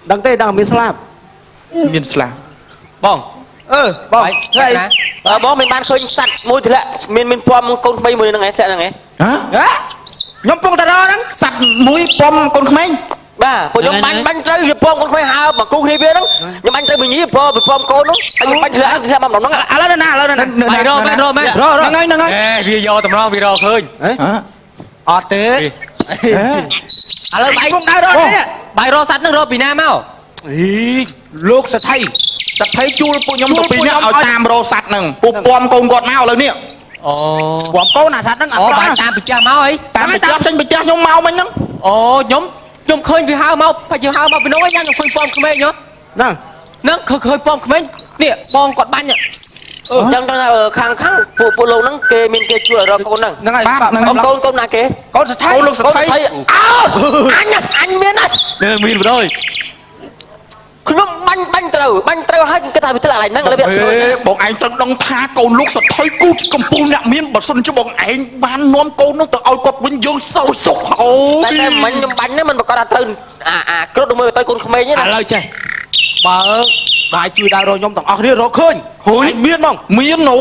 ដឹងទេដឹងមានស្លាប់ មានស្លាប់ បង អឺបង ធ្វើអីបងមានបានឃើញសัตว์មួយធ្លាក់មានមានពំកូនក្មេងមួយហ្នឹងឯងធ្លាក់ហ្នឹងឯង ហ៎ ហ៎ខ្ញុំពងតារហ្នឹង សัตว์មួយពំកូនក្មេង បាទពួកខ្ញុំបាញ់បាញ់ត្រូវវាពំកូនក្មេងហើមកគូគ្នាវាហ្នឹងខ្ញុំបាញ់ត្រូវមួយញីពំពំកូនហ្នឹងហើយខ្ញុំបាញ់ធ្លាក់ធ្លាក់មកម្ដងហ្នឹង ឥឡូវនៅណាឥឡូវនៅណា បាយរមែនរមែន ររ ហ្នឹងហើយហ្នឹងហើយ អេវាយកតម្រងវារកឃើញ ហ៎ អត់ទេ ហេ ឥឡូវបាយ ពងដើររនេះ បាយរកសัตว์នឹងរកពីណាមក អីលោកសថៃ សត្វថៃជួលពួកខ្ញុំ ជួល ទៅពីរនាក់ ពួកខ្ញុំ ឲ្យតាមរកសัตว์ហ្នឹងពួកពំកូនគាត់មកឥឡូវនេះ អូ បងកូនអាសត្វហ្នឹងអា អូ ក្រក់ណាស់ បាយតាមពីចាស់មកអី តាមពីផ្ទះចេញពីផ្ទះខ្ញុំមកមិញហ្នឹង អូខ្ញុំខ្ញុំឃើញវាហើមកបាច់យើងហើមកពីនោះឯងខ្ញុំឃើញពំក្មេងហ៎ ហ្នឹង ហ្នឹងឃើញឃើញពំក្មេងនេះបងគាត់បាញ់ អញ្ចឹងថាខាងខាងពួកពួកលោកហ្នឹងគេមានគេជួលឲ្យរកកូនហ្នឹង ហ្នឹងហើយ បាទហ្នឹង កូនកូនណាគេ កូនសថៃ កូនលោកស កូន ថៃ ថៃអើអញអញមានណា នេះមានបណ្ដោយ ខ្ញុំបាញ់បាញ់ត្រូវបាញ់ត្រូវហើយគេថាវាធ្លាក់កន្លែងហ្នឹងឥឡូវវា ហេបងឯងត្រូវដឹងថាកូនលោកសថៃគូជាកំពូលអ្នកមានបើសិនជាបងឯងបាននាំកូននោះទៅឲ្យគាត់វិញយើងសោយសុខអូ តែតែមិញខ្ញុំបាញ់ហ្នឹងមិនប្រកាសថាត្រូវអាអាគ្រុឌមើលទៅកូនក្មេងទេណា ឥឡូវចេះបើបាយជួយដើររកខ្ញុំទាំងអស់គ្នារកឃើញហើយមានហ្មង មានអូ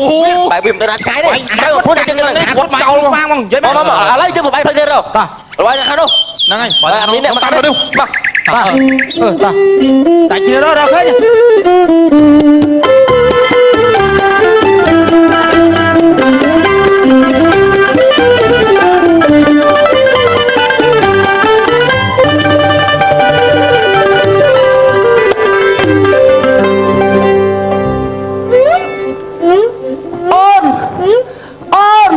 បែបវាមិនទៅណាឆ្ងាយទេត្រូវពុទ្ធអញ្ចឹងហ្នឹង គាត់ចោល ស្វាងហ្មងនិយាយ មកមកឥឡូវយើងមកបាយផ្លូវនេះរក បាទ បាយខាងនោះ ហ្នឹងហើយ បាទអានេះ តាមទៅ បាទ បាទអឺបាទតែគ្នារករកឃើញ អូនអូន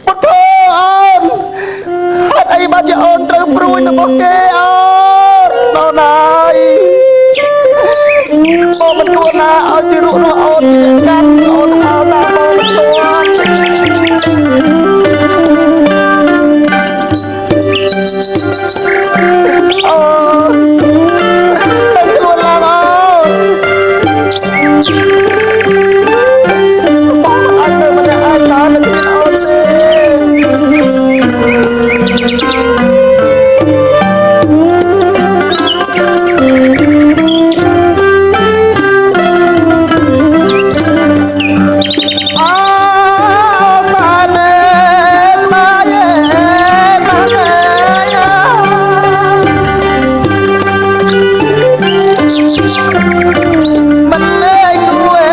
ពុទ្ធអូនហេតុអីបានជាអូនត្រូវព្រួយរបស់គេអូនដល់ណាយបងមិនគួរណាឲ្យទីរុនោះអូនជាអ្នកកាន់អូនហៅតាមបងមិនទាន់អូនតែខ្លួនឡើងអូន បងអត់នៅម្នាក់ឯងបានមិនមានអូនទេអោសាណេណាយេណាយេ មិនលេងគួយ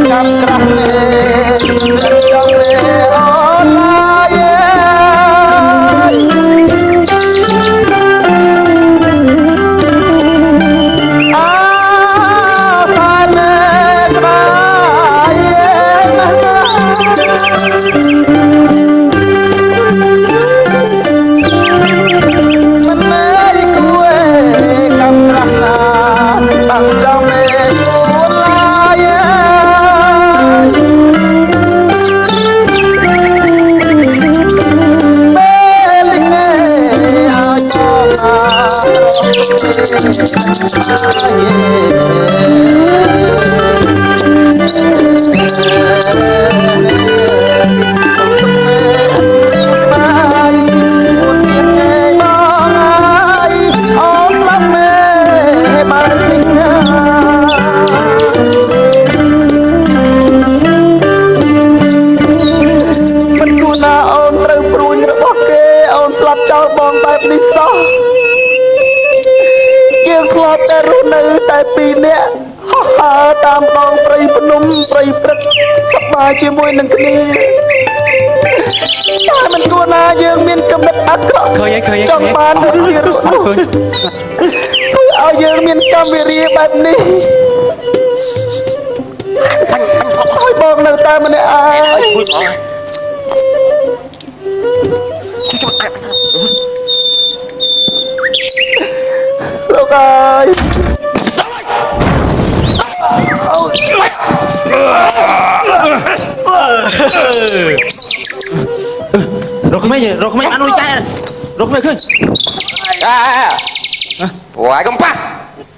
កម្មក្រាស់លេចង់លេអូនឡាយអាសាលេត្រាយណា មិនលេងគួយកម្មក្រាស់ណាតាំងចង់លេគួឡាយពេលនេះឲ្យបងណា បងអើយអូនស្លាប់មេបាននេះមិនគួរណាអូនត្រូវព្រួញរបស់គេអូនស្លាប់ចោលបងបែបនេះសោះយើងធ្លាប់តែរស់នៅតែពីរនាក់ហោះហើរតាមដងព្រៃភ្នំព្រៃព្រឹកសប្បាយជាមួយនឹងគ្នាតែមិនគួរណាយើងមានកំណត់អាក្រក់ ឃើញហើយឃើញ ចង់បានរឿងវារក់នោះធ្វើឲ្យយើងមានកម្មវិរិយបែបនេះឲ្យបងនៅតែម្នាក់ឯង គួយហ្មងជួយជួយអាច លោកអើយអូយ រកក្មេងរកក្មេងបានលុយចាយរកក្មេងឃើញ អាវ៉ាយកុំប៉ះ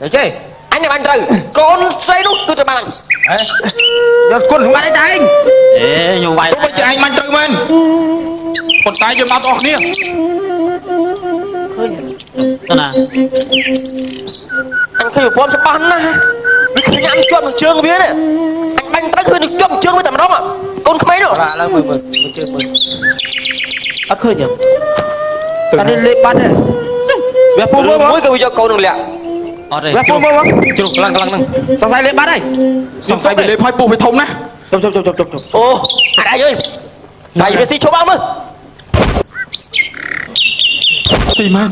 អីគេ អញបាញ់ត្រូវកូនស្រីនោះគឺត្រូវបាន ហេយកគុណសម្បត្តិឯងអេខ្ញុំវាយ ទោះបីជាឯងបាញ់ត្រូវមែនប៉ុន្តែយើងមកទាំងអស់គ្នា ឃើញ ទៅណា អញឃើញប្រពន្ធច្បាស់ណាស់វាឃើញអញជាប់នឹងជើងវានេះអញបាញ់ត្រូវឃើញនឹងជាប់ជើងវាតែម្ដងកូនក្មេងនោះ ឥឡូវមើលមើលមើលជើងមើលអត់ឃើញទេតែនេះលេបបាត់ទេវាពុះមើល មួយក៏វាយកកូននឹងលាក់ អត់ទេ វាពុះមើលមក ជ្រុះខ្លាំងខ្លាំងហ្នឹង សង្ស័យលេបបាត់ហើយ សង្ស័យវាលេបហើយពោះវាធំណាស់ ជប់ជប់ជប់ជប់ជប់ អូអត់អីអើយបាយវាស៊ីឈប់អស់មើល ស៊ីមែន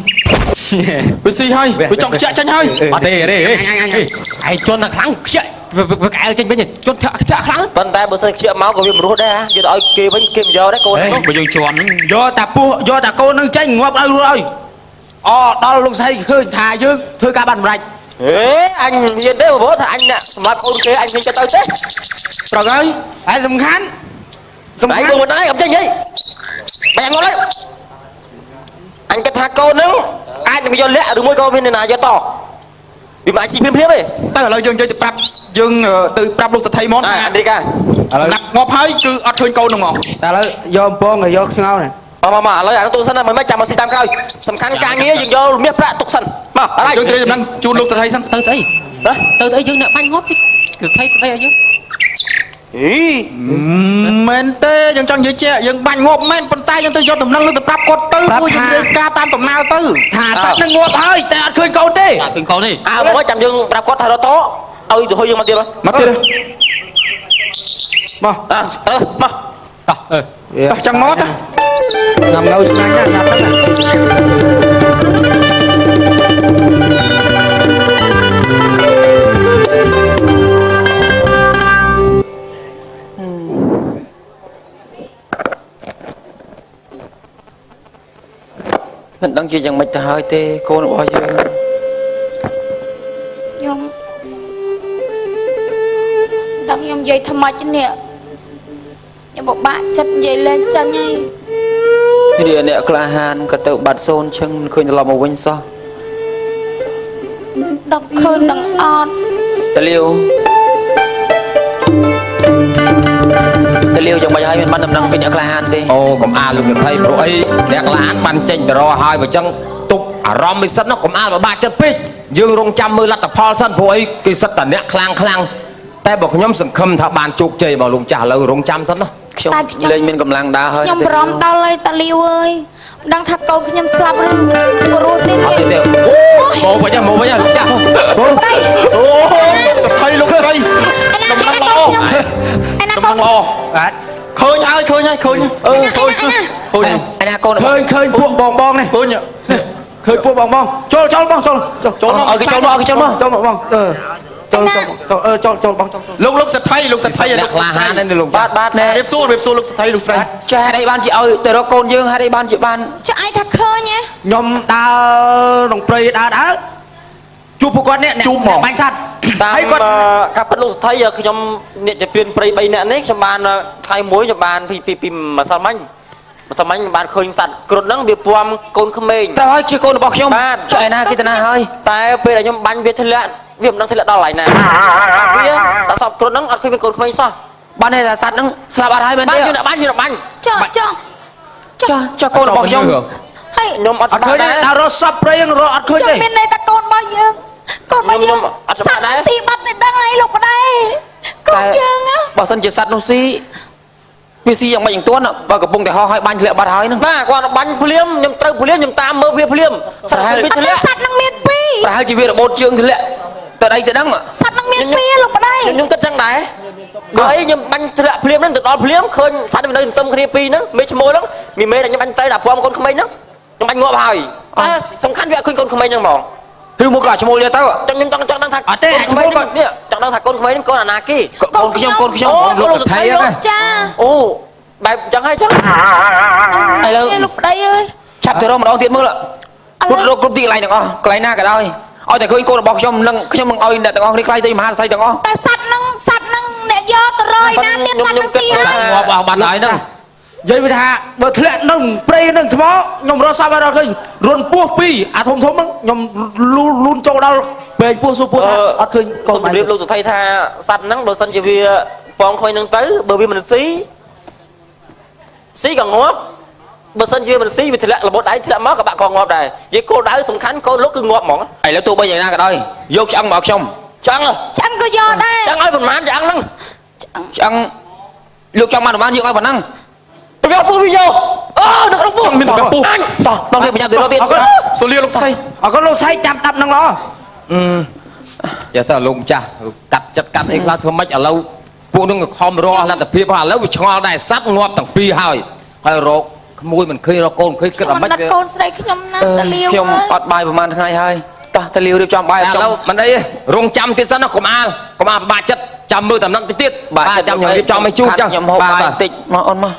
វាស៊ីហើយវាចង់ខ្ជាក់ចេញហើយ អត់ទេទេឯងជន់តែខ្លាំងខ្ជាក់វាក្អែលចេញវិញជន់ធាក់ខ្ជាក់ខ្លាំង ប៉ុន្តែបើសិនខ្ជាក់មកក៏វាមិនរស់ដែរយកទៅឲ្យគេវិញគេមិនយកដែរកូននោះ បើយើងជន់ហ្នឹង យកតាពោះយកតាកូននឹងចេញងាប់ឲ្យរស់ឲ្យអដល់លោកស្រីឃើញថាយើងធ្វើការបានសម្រេច ហេអញនិយាយទេព្រោះថាអញអ្នកសម្រាប់កូនគេអញឃើញចិត្តទៅទេ ត្រូវហើយ ហើយសំខាន់សំ តែ ខាន់ បងមិនដែរអត់ចេញហីបែរងល់ហើយអញគិតថាកូនហ្នឹងអាចនឹងយកលាក់ឬមួយក៏មានអ្នកណាយកតវាមិនអាចស៊ីភ្លាមភ្លាមទេ តែឥឡូវយើងនិយាយទៅប្រាប់យើងទៅប្រាប់លោកសទ្ធិហ្មងថា អាមេរិកា សម្រាប់ងាប់ហើយគឺអត់ឃើញកូនហ្នឹងហ្មង តែឥឡូវយកអំពងឲ្យយកស្ងោនេះ មកមកឥឡូវអានោះទុកសិនណាមិនមិនចាំមកស៊ីតាមក្រោយសំខាន់ការងារយើងយកមាសប្រាក់ទុកសិនមកឥឡូវ យើងត្រៀមដំណឹងជូនលោកសទ្ធិសិន ទៅទៅអី ណា ទៅទៅអីយើងអ្នកបាញ់ងាប់គឺថៃស្ដីឲ្យយើង អី មែនទេយើងចង់និយាយជាយើងបាញ់ងាប់មែនប៉ុន្តែយើងទៅយកដំណឹងនោះទៅប្រាប់គាត់ទៅព្រោះយើងរាយការណ៍តាមដំណើរទៅ ថាសត្វនឹងងាប់ហើយតែអត់ឃើញកូនទេ អត់ឃើញកូនទេ អើមកចាំយើងប្រាប់គាត់ថារត់តឲ្យទៅហុយយើងមកទៀត មកទៀត មក អើទៅមក តោះអឺ តោះចង់មកតោះ ញ៉ាំនៅឆ្ងាញ់ណាស់ញ៉ាំទៅណា មិនដឹងជាយ៉ាងម៉េចទៅហើយទេកូនរបស់យើង ខ្ញុំដឹងខ្ញុំនិយាយថាម៉េចនេះខ្ញុំពិបាកចិត្តនិយាយលេងចាញ់ហើយ រាអ្នកក្លាហានក៏ទៅបាត់សូនឈឹងមិនឃើញត្រឡប់មកវិញសោះ ដឹងឃើញនឹងអត់ តលាវតលាវយ៉ាងម៉េចហើយមិនបានដំណឹងពីអ្នកក្លាហានទេ អូកុំអាលលោកសទ្ធិព្រោះអីអ្នកក្លាហានបានចេញទៅរកហើយបើចឹងទប់អារម្មណ៍មិនសិនណាកុំអាលពិបាកចិត្តពេកយើងរងចាំមើលលទ្ធផលសិនព្រោះអីគេសិតតែអ្នកខ្លាំងខ្លាំងតែបើខ្ញុំសង្ឃឹមថាបានជោគជ័យបើលោកចាស់ឥឡូវរងចាំសិនណា ខ្ញុំលែងមានកម្លាំងដើរហើយ ខ្ញុំបារម្ភដល់ហើយតាលីវអើយមិនដឹងថាកូនខ្ញុំស្លាប់ឬក៏រស់ទៀត អត់ ទេ ទេអូមកវិញមកវិញលោកចាស់ ប្តី អូលោកសទ្ធិលោកស្រី ឯណា ដំណឹ ឯ ងល្អ ណាកូនខ្ញុំឯណាកូន ដំណឹងល្អ បាទ ឃើញហើយឃើញហើយឃើញអឺឃើញឃើញ ឯណាកូនរបស់ ឃើញឃើញពួកបងបងនេះ ឃើញ ឃើញពួកបងបងចូលចូលបងចូលចូល ចូលមក ឲ្យគេចូលមកឲ្យគេចូលមក ចូលមកបងអឺចូលចូលចូលអឺចូលចូលបងចូល លោកលោកសទ្ធិលោកសទ្ធិ អ្នកក្លាហាននេះលោកចាស់ បាទបាទ ណែ រៀបសួររៀបសួរលោកសទ្ធិលោកស្រី ចេះហេតុអីបានជាឲ្យទៅរកកូនយើងហេតុអីបានជាបាន ចុះឯងថាឃើញហ៎ ខ្ញុំដើរក្នុងព្រៃដើរដើរជួបពួកគាត់នេះបាញ់សត្វ តាម ហើយគាត់ ការពិតលោកសទ្ធិខ្ញុំអ្នកជាពៀនព្រៃ3នាក់នេះខ្ញុំបានថ្ងៃមួយខ្ញុំបានពីពីពីម្សិលមិញម្សិលមិញខ្ញុំបានឃើញសត្វគ្រុឌហ្នឹងវាពំកូនក្មេង ត្រូវហើយជាកូនរបស់ខ្ញុំ បាទ ចុះឯណាគេទៅណាហើយ តែពេលដែលខ្ញុំបាញ់វាធ្លាក់វាមិនដឹងធ្លាក់ដល់កន្លែងណាវាតែសពគ្រុឌហ្នឹងអត់ឃើញមានកូនក្មេងសោះ បានន័យថាសត្វហ្នឹងស្លាប់អត់ហើយមែនទេ បានយើងអ្នកបាញ់យើងអ្នកបាញ់ ចុះចុះ ចុះចុះកូនរបស់ខ្ញុំ ហើយ ខ្ញុំអត់ អត់ឃើញ ច្បាស់ដែរ ដើររកសពព្រៃហ្នឹងរកអត់ឃើញ ចុះ ទេ មានន័យថាកូនរបស់យើងកូនរបស់យើង ខ្ញុំអត់ច្បាស់ដែរ សត្វស៊ីបាត់ទៅដឹងហើយលោកប្តីកូនយើងហ៎ បើសិនជាសត្វនោះស៊ីវាស៊ីយ៉ាងម៉េចយ៉ាងទន់បើកំពុងតែហោះហើយបាញ់ធ្លាក់បាត់ហើយហ្នឹង បាទគាត់បាញ់ភ្លាមខ្ញុំត្រូវភ្លាមខ្ញុំតាមមើលវាភ្លាមសត្វវា អត់ ធ្លាក់ ទេសត្វនឹងមានពីរ ប្រហែលជាវារបូតជើងធ្លាក់ទៅអីទៅដឹង សត្វនឹងមានពីរលោកប្តី ខ្ញុំគិតចឹងដែរបើអីខ្ញុំបាញ់ធ្លាក់ភ្លាមហ្នឹងទៅដល់ភ្លាមឃើញសត្វវានៅទន្ទឹមគ្នាពីរហ្នឹងមេឈ្មោលហ្នឹងមានមេដែលខ្ញុំបាញ់ត្រូវដល់ព្រមកូនក្មេងហ្នឹងខ្ញុំបាញ់ងាប់ហើយតែសំខាន់វាអត់ឃើញកូនក្មេងហ្នឹងហ្មង ឬមកក៏អាឈ្មោលយកទៅ ចង់ខ្ញុំចង់ចង់ដឹងថា អត់ទេអាឈ្មោលគាត់ នេះចង់ដឹងថាកូនក្មេងហ្នឹងកូនអាណាគេ កូនខ្ញុំកូនខ្ញុំ អូលោកសទ្ធិហ្នឹង ចា អូបែបចឹងហើយចឹង ឥឡូវ លោកប្តីអើយ ឆាប់ទៅរកម្ដងទៀតមើល ឥឡូវ រត់រកគ្រប់ទីកន្លែងទាំងអស់កន្លែងណាក៏ដោយឲ្យតែឃើញកូនរបស់ខ្ញុំនឹងខ្ញុំនឹងឲ្យអ្នកទាំងអស់គ្នាខ្លាយទៅមហាស្រីទាំងអស់ តែសត្វនឹងសត្វនឹងអ្នកយកទៅរយណាទៀតសត្វនឹងស៊ីហើយ ងាប់អស់បាត់ហើយហ្នឹង និយាយវាថាបើធ្លាក់នៅព្រៃនឹងថ្មខ្ញុំរកសពអត់ដល់ឃើញរុនពោះពីរអាធំធំហ្នឹងខ្ញុំលូនលូនចូលដល់ពេកពោះសួរពោះថាអត់ឃើញកូន សូមជម្រាបលោកសុថៃថាសត្វហ្នឹងបើសិនជាវាពងក្មេងហ្នឹងទៅបើវាមិនស៊ីស៊ីក៏ងាប់ បើសិនជាមិនស៊ីវាធ្លាក់របត់ដៃធ្លាក់មកក៏បាក់កងាប់ដែរនិយាយគោលដៅសំខាន់កូនលោកគឺងាប់ហ្មង ឥឡូវទោះបីយ៉ាងណាក៏ដោយយកឆ្អឹងមកខ្ញុំ ចង់ ឆ្អឹងក៏យកដែរ ចង់ឲ្យប្រមាណឆ្អឹងហ្នឹង ឆ្អឹងលោកចង់បានប្រហែលយកឲ្យប៉ុណ្ណឹង ទៅវាពោះវាយកអូនៅក្នុងពោះ មានតែពោះ អញ តោះដល់គេប្រញាប់ទៅរកទៀត អរគុណ សូលាលោកស្រី អរគុណលោកស្រីចាំដាប់នឹងល្អ ចេះតែលោកម្ចាស់កាត់ចិត្តកាត់អីខ្លះធ្វើម៉េចឥឡូវពួកនឹងក៏ខំរកអស់លទ្ធភាពហើយឥឡូវវាឆ្ងល់ដែរសัตว์ងាប់ទាំងពីរហើយហើយរកក្មួយមិនឃើញរកកូនមិនឃើញគិត ខ្ញុំ អាម៉េចវា មិនណិតកូនស្រីខ្ញុំណាស់តលាវ ខ្ញុំ អើយ អត់បាយប្រហែលថ្ងៃហើយតោះទៅលាវរៀបចំបាយ តែឥឡូវមិនអីទេរងចាំទៀតសិនណាកុំអាលកុំអាលពិបាកចិត្តចាំមើលតំណឹងតិចទៀតបាទចាំខ្ញុំរៀបចំឲ្យជូនចឹង ខ្ញុំហូបបាយ បាទ បន្តិចមកអូនមក